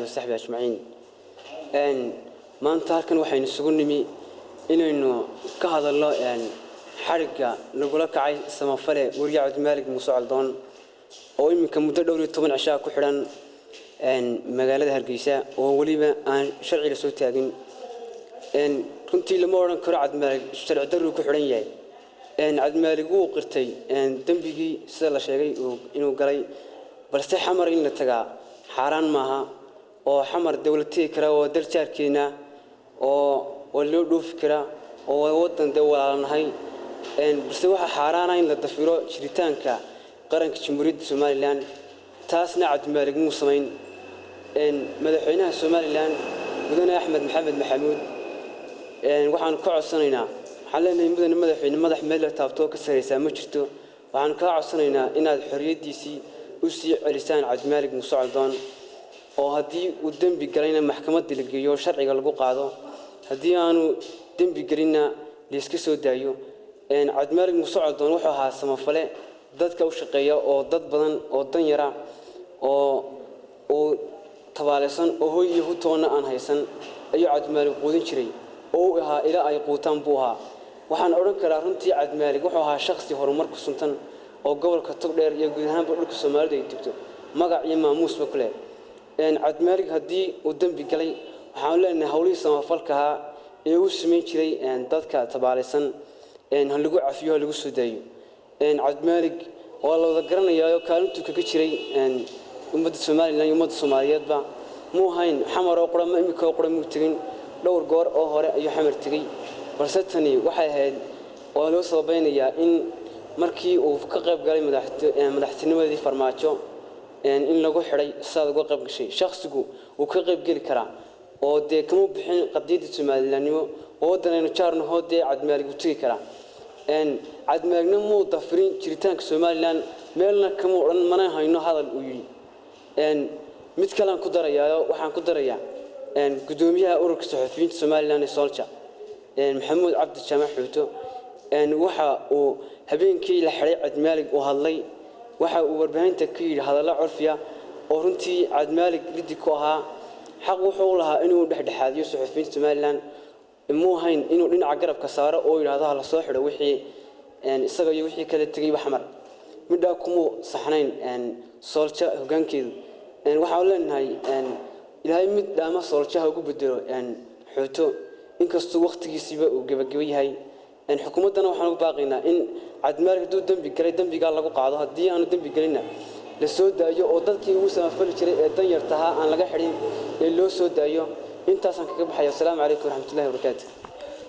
وصحبه أجمعين. Maanta halkan waxaynu isugu nimi inaynu ka hadalno xadhigga lagula kacay samafale weriye Cabdimaalig Muuse Coldoon oo iminka muddo dhowr iyo toban cishaa ku xidhan magaalada Hargeysa oo weliba aan sharci la soo taagin. Runtii lama odhan karo Cabdimaalig sharci darruu ku xidhan yahay. Cabdimaalig wuu qirtay dembigii sida la sheegay inuu galay, balse Xamar in la tagaa xaaraan maaha oo Xamar dowlad tegi kara oo dal jaarkeena oo waa loo dhoofi karaa oo waa wadan dee walaalnahay, balse waxaa xaaraana in la dafiro jiritaanka qaranka Jamhuuriyadda Somaliland. Taasna Cabdimaalig muu samayn. Madaxweynaha Somaliland, mudane Axmed Maxamed Maxamuud, waxaanu ka codsanaynaa, waxaan leenahay: mudane madaxweyne, madax meel la taabto oo ka sarreysaa ma jirto. Waxaanu kaa codsanaynaa inaad xorriyaddiisii u sii celisaan Cabdimaalig Muuse Coldoon, oo haddii uu dembi galayna maxkamadda la geeyo oo sharciga lagu qaado, haddii aanu dembi gelinna layska soo daayo. Cabdimaalig Muuse Coldoon wuxuu ahaa samafale dadka u shaqeeya oo dad badan oo danyara oo uu tabaaleysan oo hoy iyo hutoonna aan haysan ayuu Cabdimaalig quudin jiray oo u ahaa ilaa ay quutaan buu ahaa. Waxaan odhan karaa runtii Cabdimaalig wuxuu ahaa shakhsi horumar ku suntan oo gobolka Togdheer iyo guud ahaanba dhulka Soomaalidu ay degto magac iyo maamuusba ku leh. Cabdimaalig haddii uu dembi galay, waxaan leenahay howlihii samafalka ahaa ee uu samayn jiray dadka tabaaleysan ha lagu cafiyo, ha lagu soo daayo. Cabdimaalig waa la wada garanayaa kaalintuu kaga jiray ummadda Somaliland iyo ummadda Soomaaliyeedba. Muu ahayn Xamar oo qura, ma imika oo qura muu tegin, dhowr goor oo hore ayuu Xamar tegey, balse tani waxay ahayd oo loo sabaynayaa in markii uu ka qayb galay madaxtinimadii Farmaajo in lagu xidhay. Sidaad uga qayb gashay, shakhsigu wuu ka qayb geli karaa oo dee kama bixin qadiyadda Somalilandnimo oo waddanaynu jaarnahoo dee Cabdimaalig uu tegi karaa. Cabdimaaligna muu dafirin jiritaanka Somaliland, meelna kama odhan, mana hayno hadal uu yidhi. Mid kalean ku darayaa, waxaan ku darayaa guddoomiyaha ururka saxufiyiinta Somaliland ee SOLJA, Maxamuud Cabdi Jaamac Xuuto, waxa uu habeenkii la xidhay Cabdimaalig uu hadlay. Waxa uu warbaahinta ka yidhi hadallo curfiya oo runtii Cabdimaalig liddi ku ahaa. Xaq wuxuu u lahaa inuu dhexdhexaadiyo saxufiyiinta Somaliland, muu hayn inuu dhinaca garabka saaro oo yidhaahdo ha lasoo xidho wixii isaga iyo wixii kala tegayba Xamar. Midhaa kumuu saxnayn SOLJA hoggaankeedu. Waxaan leenahay Ilaahay mid dhaama SOLJA ha ugu bedelo Xuuto, inkastuu wakhtigiisiiba uu gebagebo yahay. Xukuumaddana waxaan ugu baaqaynaa in Cabdimaalig hadduu dembi galay dembigaa lagu qaado, haddii aanu dembi gelinna la soo daayo oo dadkii ugu samafali jiray ee danyartahaa aan laga xidhin ee loo soo daayo. Intaasaan kaga baxaya. Asalaamu calaykum waraxmatullahi wabarakaatu.